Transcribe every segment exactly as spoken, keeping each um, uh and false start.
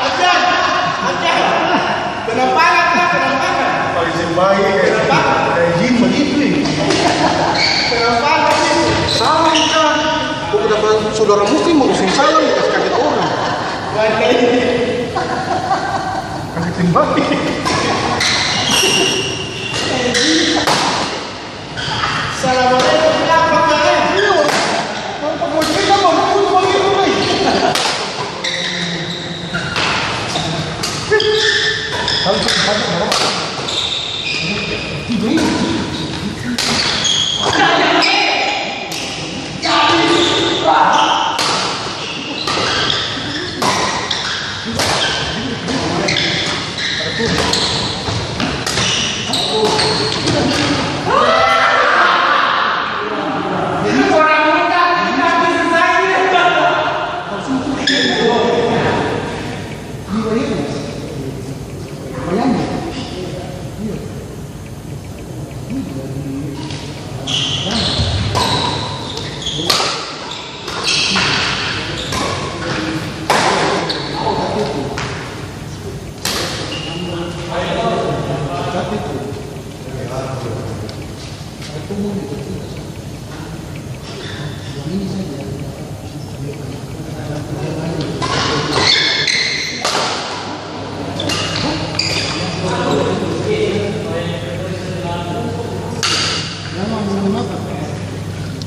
Ajar! Ajar! Penampakan, Kak, penampakan. Paling seng baik, eh. Penampakan. Kayak jin bagitu, eh. Penampakan itu. Salah, Kak. Kong dapa saudara muslim baru seng salam, kas kaget orang. Bantai. Kaget seng baik. Assalamualaikum, kenapa, Kak? Iya. Mau, mau cerita, mau, mau, mau, mau, mau. Kalau cerita, mau. Tidak, iya.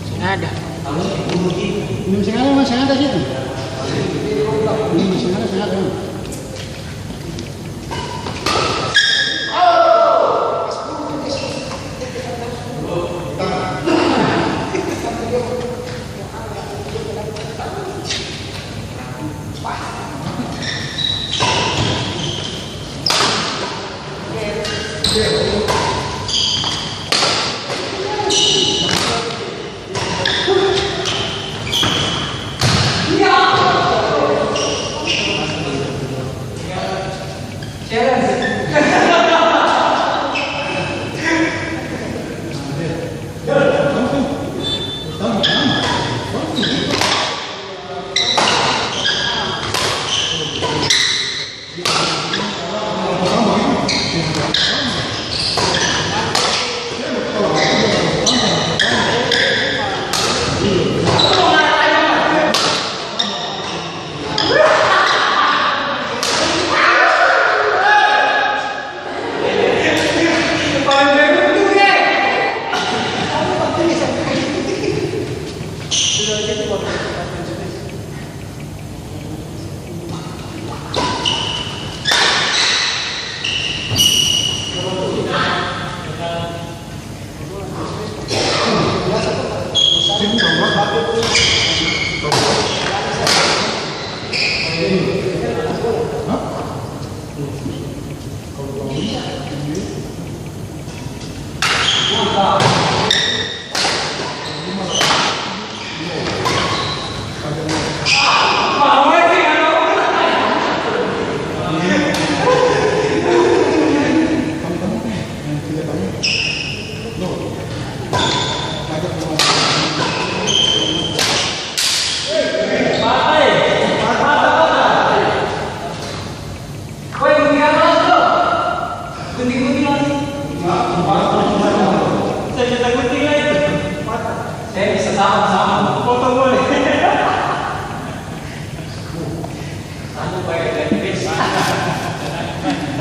Seng ada. Minum seng ada, Mas, seng ada situ. Minum seng ada, seng ada.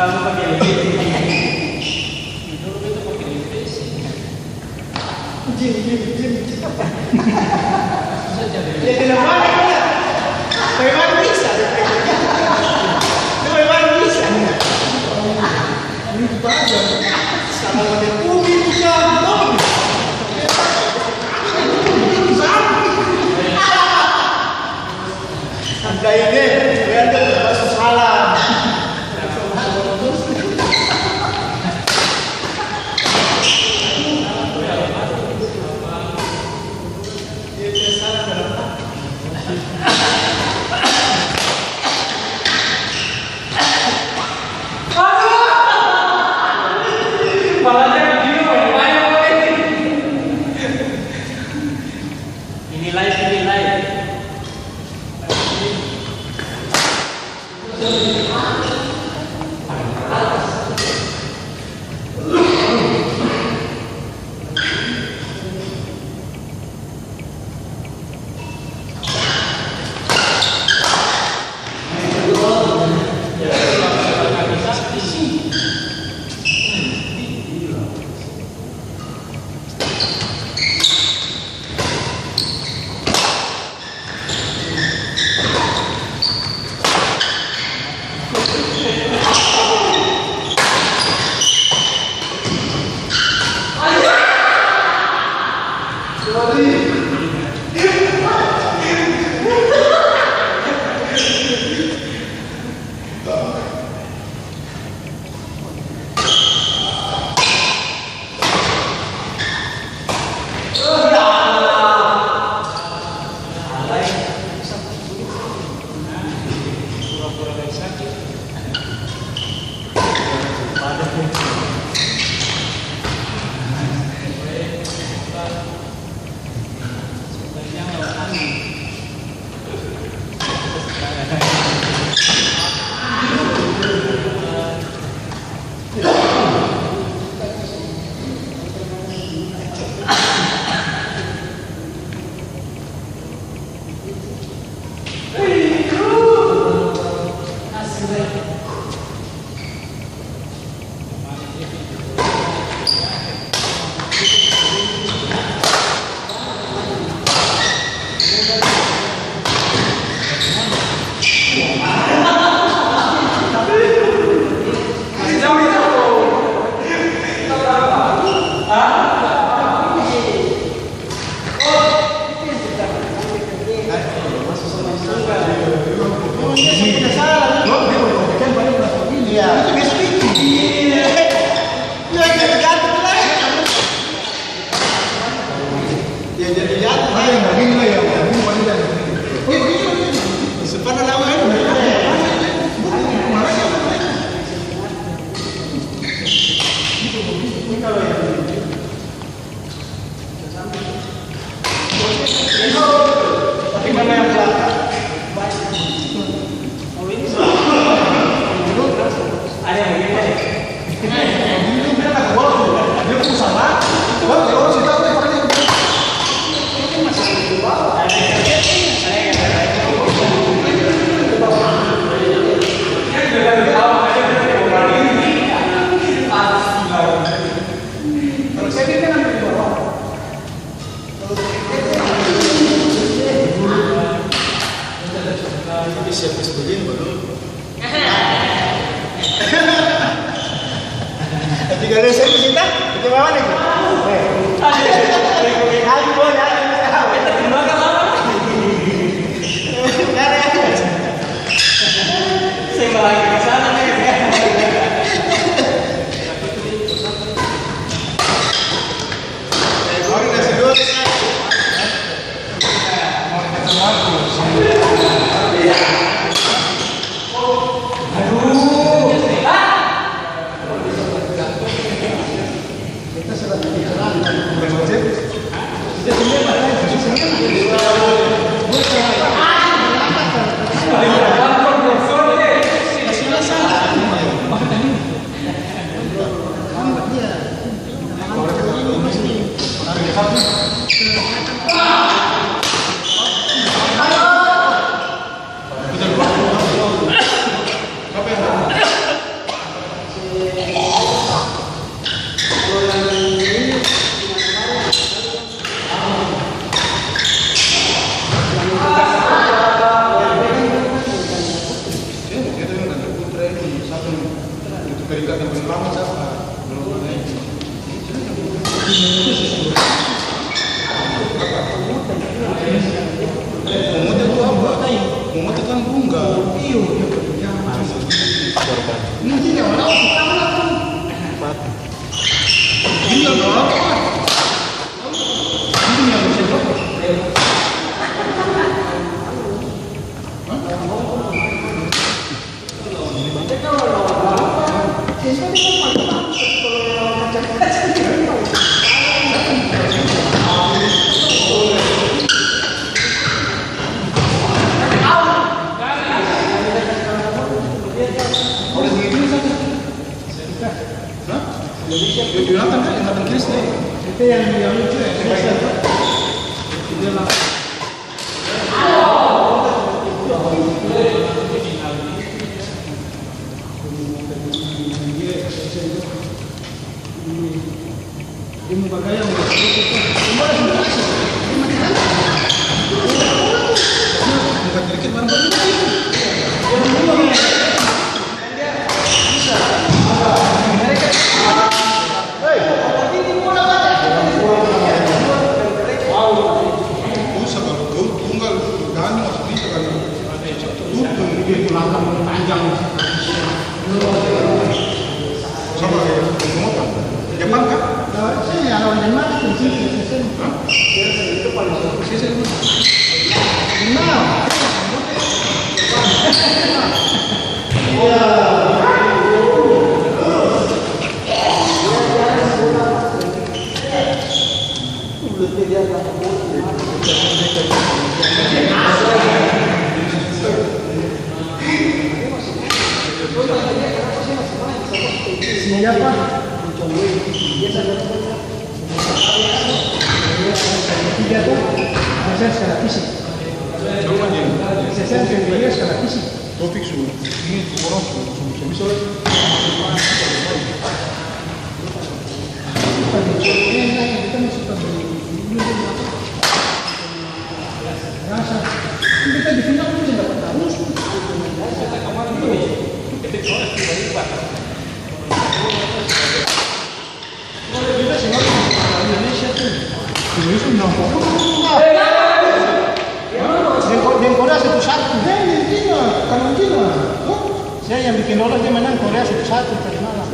Kamu pakai lipstick. Tidur beta pakai lipstick. Jin, jin, jin. Susah cari. Ya, kenapa? Bagaimana bisa? Itu bagaimana bisa? Ini kita aja. Sama pakai bumi, bukan, belum. Ini bisa. Sudah ini, lihat tuh, masuk salam. Ini live, ini live. Tapi siap kasih begini, baru. Tapi kalau saya cerita, itu mana itu? Eh. Ayo, boleh, ayo, ayo. Saya lagi ke sana nih. Itu yang, yang lucu ya, biasa tuh. Dia langsung. Dia mau bagaya, mau. Bukan dikit, mana. Sama, eh, Jepang, kan? Sini, ada orang Denmark, sini, sini, sini. Hah? Sini, sini. Nah. Siapa? Tiga tuh, saya secara fisik. Saya secara fisik. Topik su, ini orang su, su, su bisa lagi. Rasa, kita di final pun tidak dapat tahu. Indonesia bilang, "Pokoknya deng Ko-, deng Korea satu satu." Deng Cina, kanang Cina. Hah? Saya yang bikin lolos, dia menang Korea satu satu tadi malam.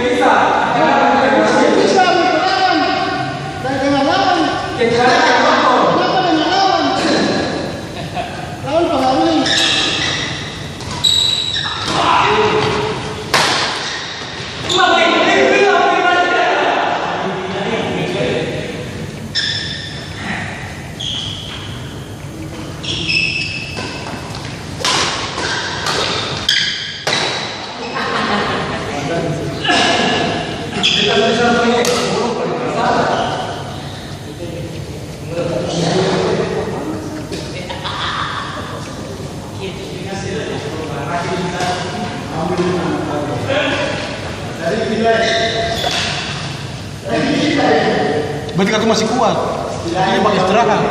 Bisa, bisa, bisa lawan. Jangan lawan. Kenapa dengan lawan? Lawan pengaruhi. Berarti katong masih kuat. Ini pakai istirahat.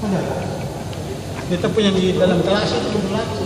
Ada. Beta punya di dalam kelas itu berlaku.